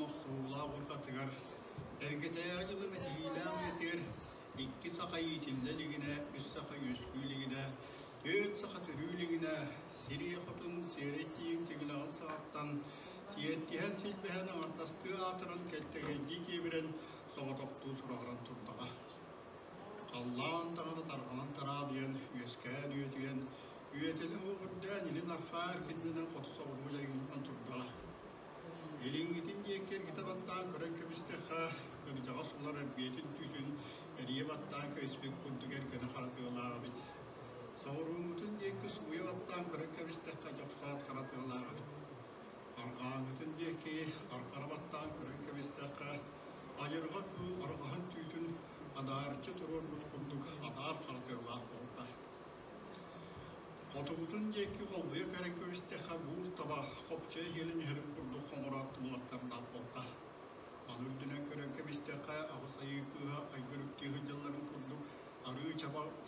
охсуһуулаах уурҕатыгар, эргэтээҕи дьылы мэтиһиилээх үйэтигэр икки саха иитиллэ илигинэ, үс саха үөскүү илигинэ, түөрт саха төрүү илигинэ, сирийэ хотун сиэрэй тииҥ тигилэҕин саҕаттан сиэттиһэн силбэһэн аҥардастыы аатыран кэлтэгэйдии киэбирэн соҕотохтуу сураҕыран турдаҕа. Халлаан таҥара тарҕанан тараадыйан, үөскээн үөтүйэн, үөтэлэ уоҕурдаан илин арҕаа эркиннэнэн хоту соҕуруу дьайыыллан турдаҕа. Илиҥҥитин диэки эргитэ баттаан көрөн кэбистэххэ, кырдьаҕас улар эрбиэтин түүтүн эрийэ баттаан кэбиспит курдук эргэнэ хара тыалаах эбит. Соҕурууҥҥутун диэки сууйа баттаан көрөн кэбистэххэ, дьохсоот хара тыалаах эбит. Арҕааҥҥытын диэки арҕара баттаан көрөн кэбистэххэ, айырҕа кыыл арҕаһын түүтүн адаарыччы туруорбут курдук адаар хара тыалаах буолта. Хотугутун диэки холбуйа көрөн кэбистэххэ, буур таба хопчойо иһиэлин иһэрин курдук хоҥороот тумулаттардаах буолта. Аны үрдүнэн көрөн кэбистэххэ, аҕыс айыы кыыһа айгырыктыы сылдьалларын курдук арыы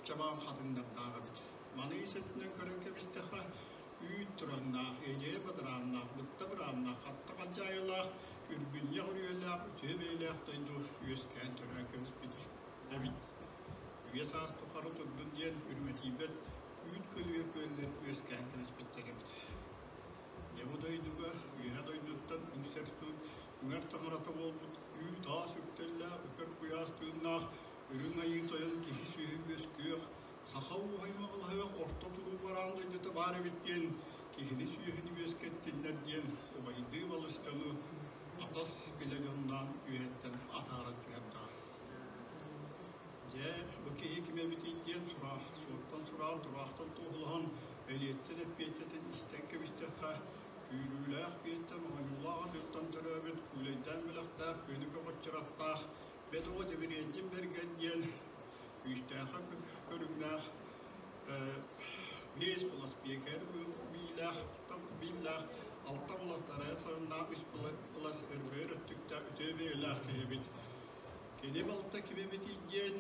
чабаан хатыҥнардаах эбит. Маны ис өттүнэн көрөн кэбистэххэ, үүт тураҥнаах, иэдьэйэ бадарааннаах, бытта бырааннаах, хатта халдьаайылаах, үргүнньэх үрүйэлээх, үтүө бэйэлээх дойду үөскээн төрөөн кэбиспит эбит. Үйэ саас тухары турдун диэн үрүмэтийбэт үүт көлүйэ күөллэр үөскээн кэбиспиттэр эбит. Дьэ бу дойдуга үөһэ дойдуттан үҥсэр суут үҥэр таҥарата буолбут үүт-аас үктэллээх, үкэр куйаас тыыннаах Үрүҥ Айыы Тойон киһи-сүөһү үөскүөх, саха ууһай маҕалаһыах орто туруу бараан дойдута баар эбит диэн киһини-сүөһүнү үөскэттиннэр диэн убайдыы балыс дьону атас билэ дьонноон үөһэттэн атааран түһэрдэҕэ. Дьэ, бу киһи ким эбитий диэн сураах, суортан сураан, тураахтан туоһулаһан, бэлиэттэн эппиэттэтин истэн кэбистэххэ, күүрүүлээх биэттэн оонньуулаах атыттан төрөөбүт, күүлэйдээн бэлэхтээх, күөнү көҕөччөраттаах Бэт оҕо Дьэбириэнтин Бэргэн диэн күүстээхэ көрүҥнээх биэс былас биэкэр биилээх, бииллээх, алта былас дарайа сарыннаах, үс былас өрбөйөр өттүктээх үтүө бэйэлээх киһи эбит. Кини балта ким эбитий диэн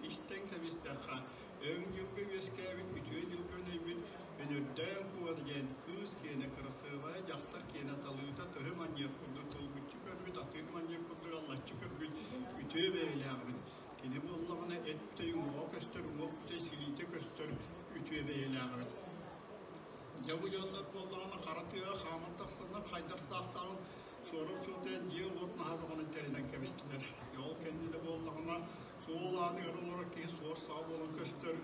истэн кэбистэххэ, өҥ дьылга үөскээбит, үтүө дьылга өнөйбүт Өнөрдөөн Куо диэн кыыс киэнэ кырасыабайа дьахтар киэнэ талыыта тыһы манньыат курдук тылгыччы көрбүт, атыыр манньыат курдук аллаччы көрбүт үтүө бэйэлээх эбит. Кини буоллаҕына эт бүтэй уҥуоҕа көстөр, уҥуох бүтэй силиитэ көстөр үтүө бэйэлээх эбит. Дьэ бу дьоннор буоллаҕына хара тыаҕа хааман тахсаннар хайдах саахтааҕын суорун суутуйан дьиэ-уот наһаа бөҕөнү тэринэн кэбистилэр. Дьэ ол кэннинэ буоллаҕына суол ааныгар олорор киһи суор саҕа буолан көстөр,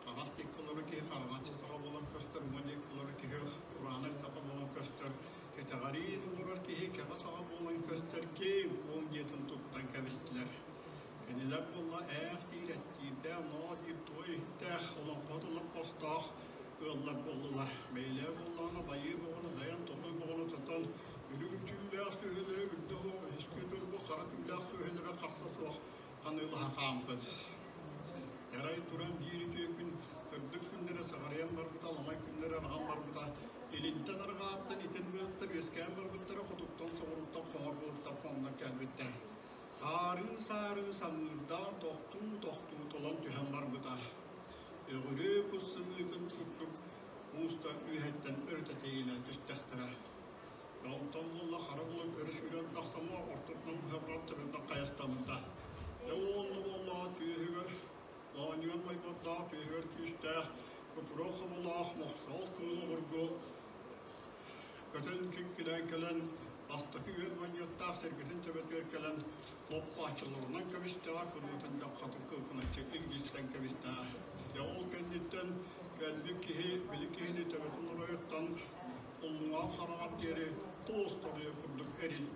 хаҥас диэки олорор киһи хараҥаччы саҕа буолан көстөр, уҥа диэки олорор киһи ураанай саха буолан көстөр, кэтэҕэриин олорор киһи кэҕэ саҕа буолан көстөр, киэҥ-куоҥ дьиэтин туттан кэбистилэр. Кинилэр буолла ээх диир, эттиирдээх, ноо диир, туой иһиттээх, олоҥхоһут олоппостоох ыаллар буоллулар. Бэйэлэрэ буоллаҕына байыы бөҕөнү дайан, тотуу бөҕөнү тутан, үрүҥ түүлээх сүөһүлэрэ үрдэ суох, үһүскүү турбут хара түүлээх сүөһүлэрэ харса суох ханыылаһа хаампыт. Арай туран биир үтүө күн сырдык күннэрэ саҕарыйан барбыта, аламай күннэрэ араҕан барбыта, илинтэн арҕааттан итин быһыттар үөскээн барбыттара, хотуттан соҕурууттан хоҥор былыттар хоҥнон кэлбиттэр. Саарыы-саарыы самыырдаан тохтуу-тохтуу толон түһэн барбыта. Өҕүрүө кус сымыытын курдук муустар үөһэттэн өрүтэ тэйиилээн түстэхтэрэ. Онтон буолла хара булан өрө сүүрэн тахсаммар ортотунан быһа баран төбөтүнэн хайастаммыта. Дьэ уонна буоллаҕа түөһүгэр оонньуон майбардаах түөһүгэр күүстээх кутурук хоболоох мохсоҕол кыыл обургу Көтөн киҥкинээн кэлэн, бастакы үөр манньыаттаах сэргэтин төбөтүгэр кэлэн, лоппааччыларынан кэбистэҕэ, кырыытын дьаххатын кыыкыначчы илгистэн кэбистэҕэ. Дьэ ол кэнниттэн кэлбит киһи били киһини төбөтүн оройуттан уллуҥаҕын хараҕар диэри туос торуйа курдук эрил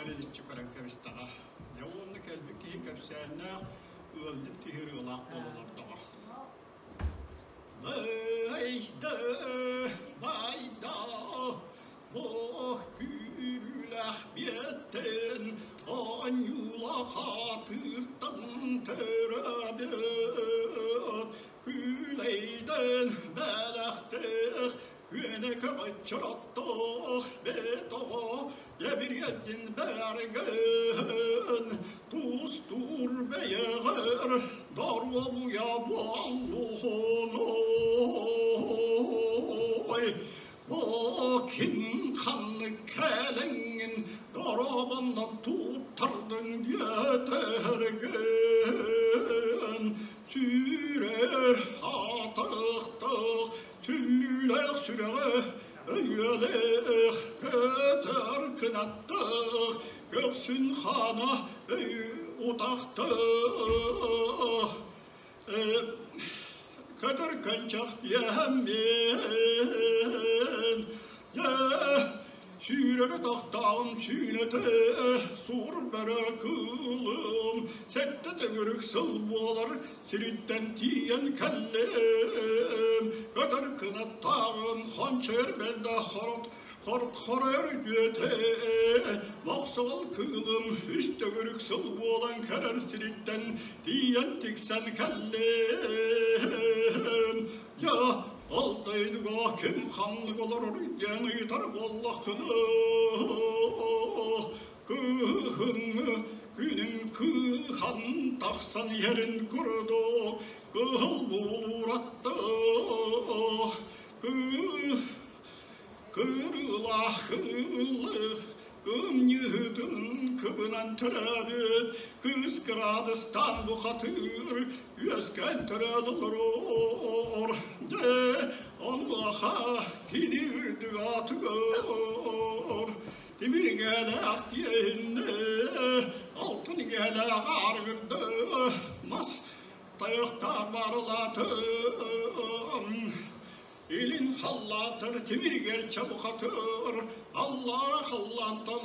эриличчи көрөн кэбистэҕэ. Дьэ уонна кэлбит киһи кэпсээннээх, ыалдьыт киһи ырыалаах буола олордоҕо. Байда, байда, бох күүрүүлээх биэттэн оонньуулах атыыртан төрөөбүт, күүлэйдэн бэлэхтээх күөнэ көҕөччөрөттөх бэт оҕо Дьэбириэтин бэргэн, тустуур бэйэҕэр доруобуйа буоллуһунуй. Бу ким ханнык кэлэҥҥин. Тоҕо туттардыҥ диэтэргин сүүрэр атахтаах сүллүүлээх сүрэҕэ өйүөлээх көтөр кынаттаах көхсүн хаана өй утахтаах көтөр көнчөх диэммин дьэ сүүрэрэ тохтоон сүүнэтэ сур бөрө кыылым сэттэ төгүрүк сыл буолар сириттэн тиийэн кэллим көтөр кынаттааҕым хончойор бэрдэ хорот Хорхоройор үтүөтэ мохсоҕол кыылым үс төгүрүк сыл буолан көрөр сириттэн тиийэн тиксэн кэллим. Дьэ, ол дойдуга ким ханнык олорор диэн ыйытар буоллаххына, кыһыҥҥы күнүн кыыһан тахсан иһэрин курдук кыһыл буураттаах кыы Кырыылаах кымньыытын кыбынан төрөөбүт кыыс кыраадыстаан бухатыыр үөскээн төрөөн олорор. Дьэ, онуоха кини үрдүк аатыгар тимир иҥээлээх тиэһиннэ, алтын иҥээлээх аарыгырда, мас тайахтаах баарылаатым. Илин халлаатар тимиргэр чабухатыр, Аллара халлаантан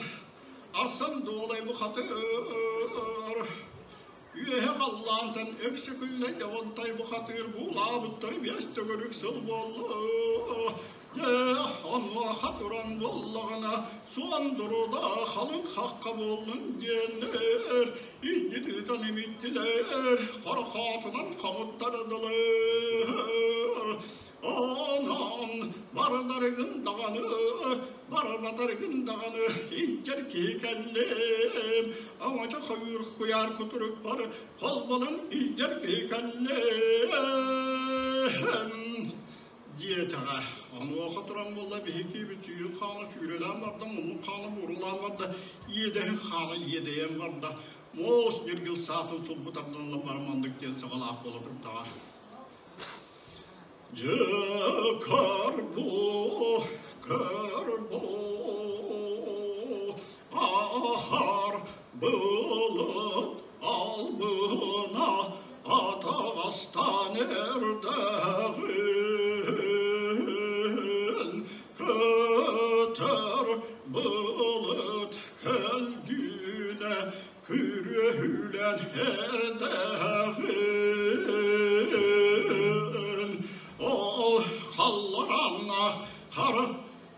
арсан дуолай бухатыр. Үөһэ халлаантан өксөкүллэ дьавонтай бухатыр буулаабыттары биэс төгүрүк сыл буолла. Дьэ, онуоха туран буоллаҕына, суон дуруда халыҥ хахха буоллун диэннэр, илдьит ыытан имиттилэр, хорохоотунан хомуттардылар. Онон бардарыгын даҕаны, барбатаргын даҕаны илдьэр киһи кэллим. Оҥочо хойуур куйаар кутурукпар холбонон илдьэр киһи кэллим диэтэҕэ. Онуоха туран буолла биһиги бүтүүн хаала сүүрэлээн барда, муннук хаала буурулаан барда, иэдэһин хаала иэдэйэн барда. Муос ньиргил саатын сулбу тардан барманнык диэн саҕалаах буола турдаҕа. Дьэ, карбо, карбо, ахар былыт албына атаҕастан эрдэҕин көтөр былыт кэлгүнэ күрүөһүлэн эрдэҕин ол халларанна хара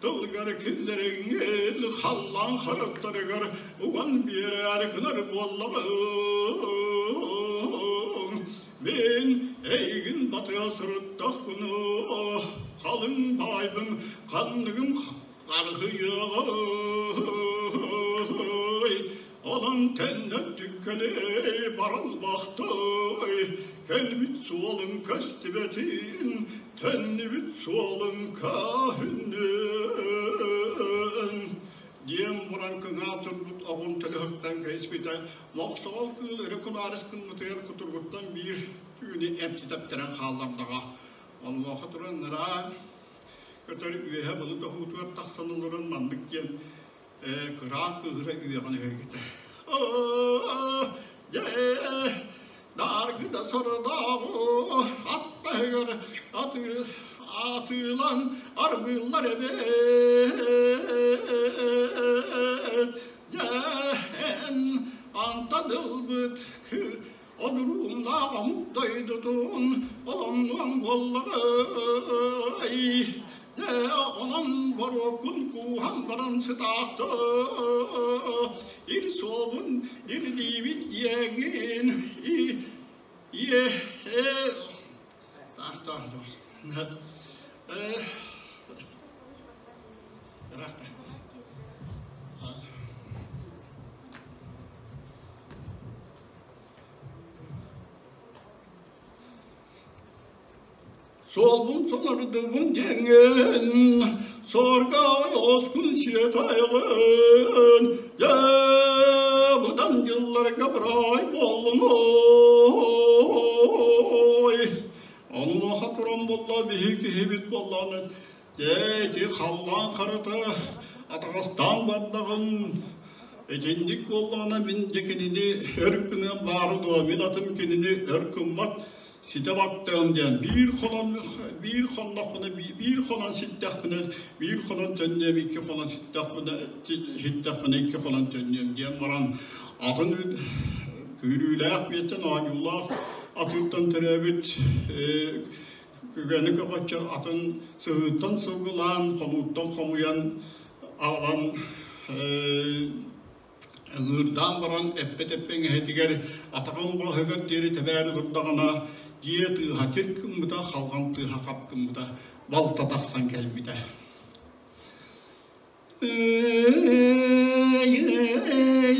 тылгар киллэриҥҥин халлаан харыттарыгар уган биэрээри гынар буоллаҕыҥ. Мин эйигин батыа сырыттахпына, халыҥ баайбын ханныгым харыһыйыаҕай. Онон төннөн түккэлэй барылбахтай, кэлбит суолуҥ көстүбэтин, төннүбүт суолуҥ көһүннүн диэн буран кыҥаан турбут оҕун төлөһүктэн кэйиспитэ, мохсоҕол кыыл өрө кылаарыс гыммытыгар кутургуттан биир түүнү эмти тэптэрэн хааллардаҕа. Онуоха туран ныраа көтөр үөһэ былыт оһуутугар тахсан олорон маннык диэн кыраан кыыһыра үөҕэн өһөргүтэ. Дьэ, дааргыда сородооҕу аттаһыгар атыылан арбыыллар эбит. Дьэ, эн антан ылбыт одурууннаах омук дойдутун олоннуон буоллаҕай. Дьэ, онон боруоккун кууһан баран сытаахты, ир суолун ирдиибит диэҥин ийэ Суолбун сонордубун диэҥҥин, Сорго оскун сиэтайҕын, Дьэ, быдан дьылларга быраай буоллун ой. Онуоха туран буолла биһи киһибит буоллаҕына, дьэ, ити халлаан харата атаҕастаан бардаҕын, итинник буоллаҕына мин дьэ кинини өр гыныам баара дуо, мин атым кинини өр гыммат, ситэ баттыам диэн биир хонон биир хоннохпуна биир хонон ситтэхпинэ биир хонон төннүөм икки хонон ситтэхпинэ ситтэхпинэ икки хонон төннүөм диэн баран атын күүрүүлээх биэттэн оонньуулаах атыыртан төрөөбүт күгэни көҕөччөр атын сыһыыттан сылгылаан хонууттан хомуйан аҕалан Ыҥыырдаан баран эппит эппэҥэһитигэр атаҕын баһыгар диэри тэбээри турдаҕына, дьиэ тыаһа тир гыммыта, халҕан тыаһа хап гыммыта, балта тахсан кэлбитэ. Эй, эй,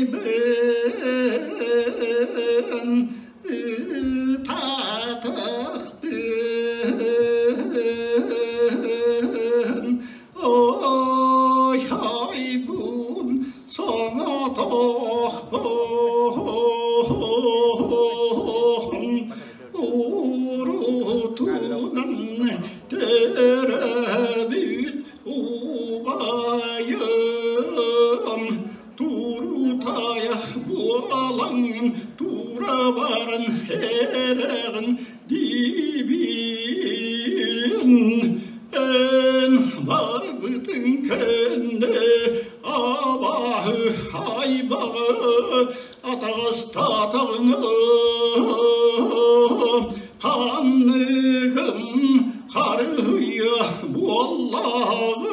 ытаатахпын, ой, айбын соҥотохпун, урутунан төрөөбүт убайым Турутайах буолаҥҥын тура баран эрэҕин диибин. Эн барбытыҥ кэннэ абааһы айбаҕы атаҕастаатаҕына ханныгым харыһыйа буоллаҕай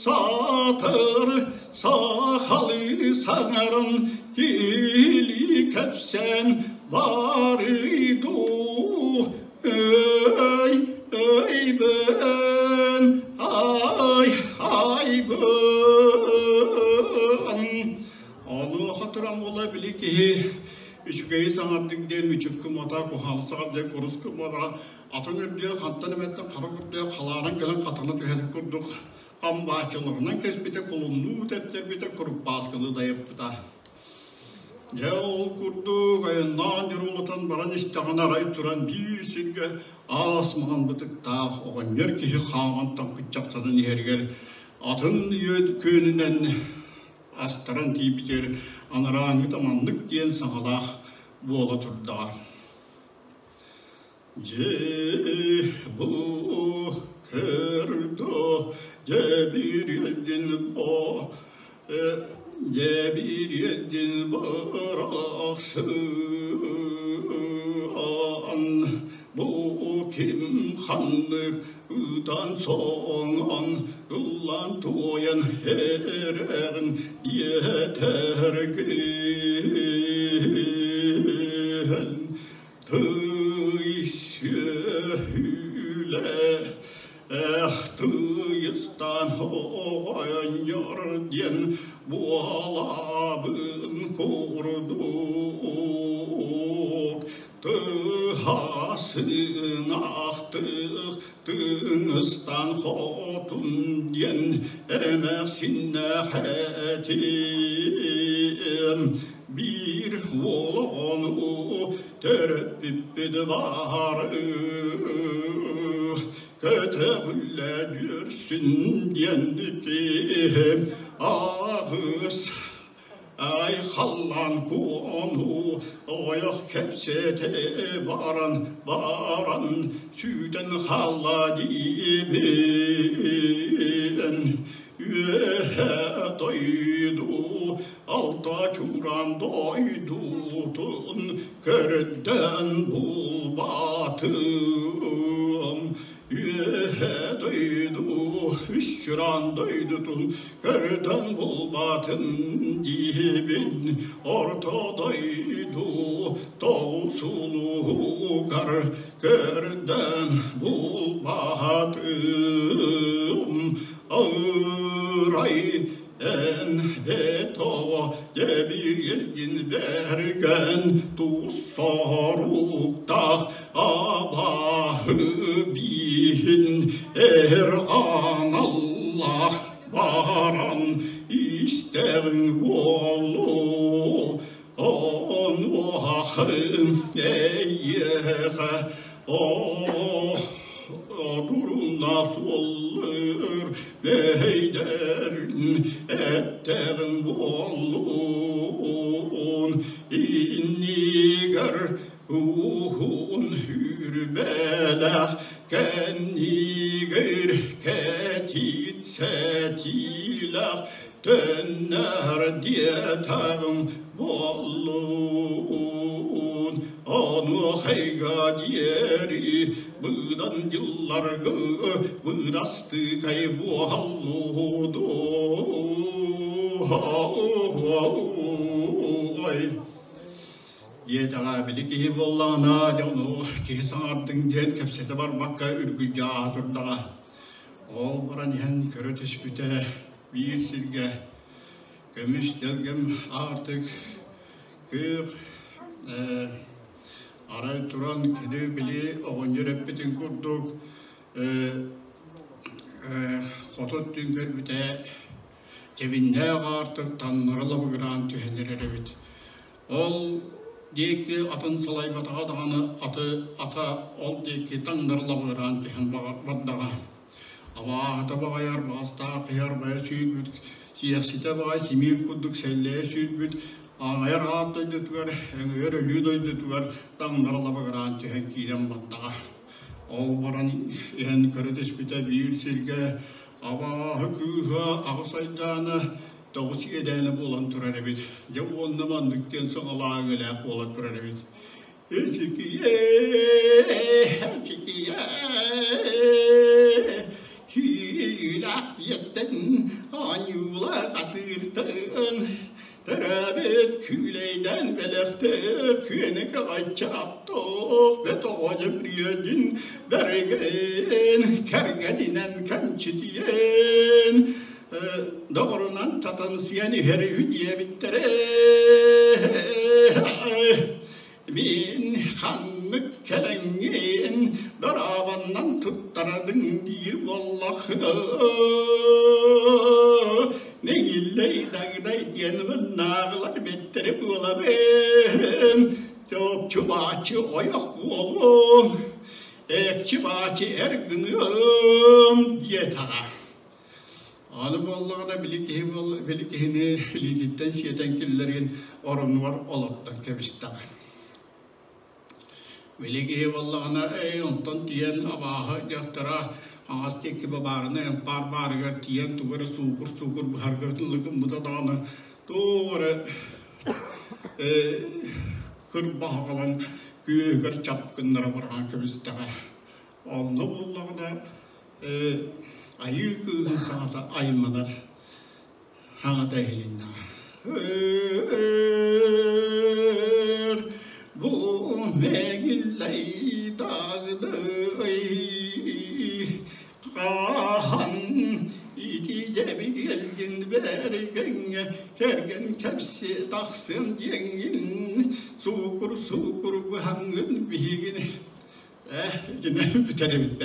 Саатар сахалыы саҥаран киһилии кэпсээн барый дуу эй өйбөн ай айбын Онуоха туран буола били киһи үчүгэйи саҥардык диэн мүчүк гыммата, куһаҕаны саҥар диэн курус гыммата атын үрдүгэр хантан эмэттэн хара үрдүгэр халааран кэлэн хатана түһэр курдук хамбааччыларынан кэспитэ, кулуннуу тэптэрбитэ, куруппааскылыы дайыппыта. Дьэ ол курдук айаннаан дьоруолатан баран истэҕинэ арай туран биир сиргэ аас маҥан бытыктаах оҕонньор киһи хааман таҥкыччахтанан иһэригэр атын күөнүнэн астаран тиийбитигэр анарааҥҥыта маннык диэн саҥалаах буола турдаҕа. Дьэ бу көрдө дьэбириэлдьин бо дьэбириэлдьин барахсан бу ким ханнык ытан соҥон ыллаан туойан эрэҕин диэтэргин Тый сүөһүлэ эх тыйыстан оҕонньор диэн буолабын курдук тыһаасынаахтык тыҥыстан хотун диэн эмээхсиннээх этим биир уолону төрөппүппүт баары көтөҕүллэ дүрсүн диэн киһим аҕыс ай халлаан куону ойох кэпсэтэ баран баран сүүтэн хаалла диибин үөһэ дойду алта чууран дойдутун көрдөн булбатым үөһэ дойду үс чураан дойдутун көрдөн булбатым диибин орто дойду тоҕус улуугар көрдөн булбатым ырай. Эн бетоҕо дьэбиргин бэргэн туссоруктаах абааһы бииһин эр аналлаах баран истэҕиҥ буолуо онуохым эйиэхэ Одурунна суоллуур мэһэйдэрин эттэҕин буоллун иннигэр уһун үрбэлэх кэннигэр кэтит сэтиилэх Төннөр диэтэҕим буоллун, онуохайга диэри быдан дьылларга бырастыыкай буоллуду. Диэтэҕэ били киһи буоллаҕына, дьэ ону киһи саҥардыҥ диэн кэпсэтэ барбакка үргүдьэ ааһа турдаҕа. Ол баран иһэн көрө түспүтэ биир сиргэ көмүс дэлгэм аартык күөх арай туран кини били оҕонньор эппитин курдук хоту өттүн көрбүтэ тэбиннээх аартык таҥнары лабыгыраан түһэн эрэр эбит. Ол диэки атын салайбатаҕа даҕаны аты ата ол диэки таҥнары лабыгыраан түһэн бардаҕа. Абааһыта баҕайар, баҕастаах киһи арбайа сүүрбүт, сиэхситэ баҕай симиир курдук сэллэйэ сүүрбүт, ааҥайар аат дойдутугар, өҥөйөр өлүү дойдутугар таҥнары лабыгыраан түһэн киирэн бардаҕа. Ол баран иһэн көрө түспүтэ биир сиргэ абааһы кыыһа аҕыс айдаана тоҕус иэдээнэ буолан турар эбит. Дьэ уонна маннык диэн саҥалаах ыҥэлээх буолан турар эбит. Эчикийэ, эчикийэ, күүлээх биэттэн оонньуулаах атыыртан төрөөбүт күүлэйдэн бэлэхтэр күөнэ кэҕэччаптоох бөтөҕө дьөбүрүөдүн бэргэн кэргэнинэн кэмчитийэн доҕорунан татансыйан иһэр үһү диэбиттэрэ. Мин ханнык кэлэҥҥин дорообоннон туттарабын диир буоллаххына, Нэҥиллэй дагдай диэн мыннааҕылар бэттэрэ буолабын, чопчулааччы ойох буолуом, экчи-баачы эр гыныам диэтэҕэ. Аны буоллаҕына били киһи били киһини илиититтэн сиэтэн киллэрин оронугар олордон кэбистэҕэ. Били киһи буоллаҕына эй онтон тиийэн абааһы дьахтара хаҥас диэки бабаарына эмпаар баарыгар тиийэн тугу эрэ суукур-суукур быһарга ыллыгыммыта даҕаны туох эрэ кырбаһаҕалан күөһүгэр чап гыннара быраҕан кэбистэҕэ. Онно буоллаҕына айыы кыыһын саҥата айманар саҥата иһилиннэҕэ. Бу мэгиллэй дагдый хаһан ити дьэбигэлгин бэргэҥҥэ кэргэн кэпси тахсыам диэҥҥин суукур-суукур быһаҥҥын биһигини Итини бүтэрэбит.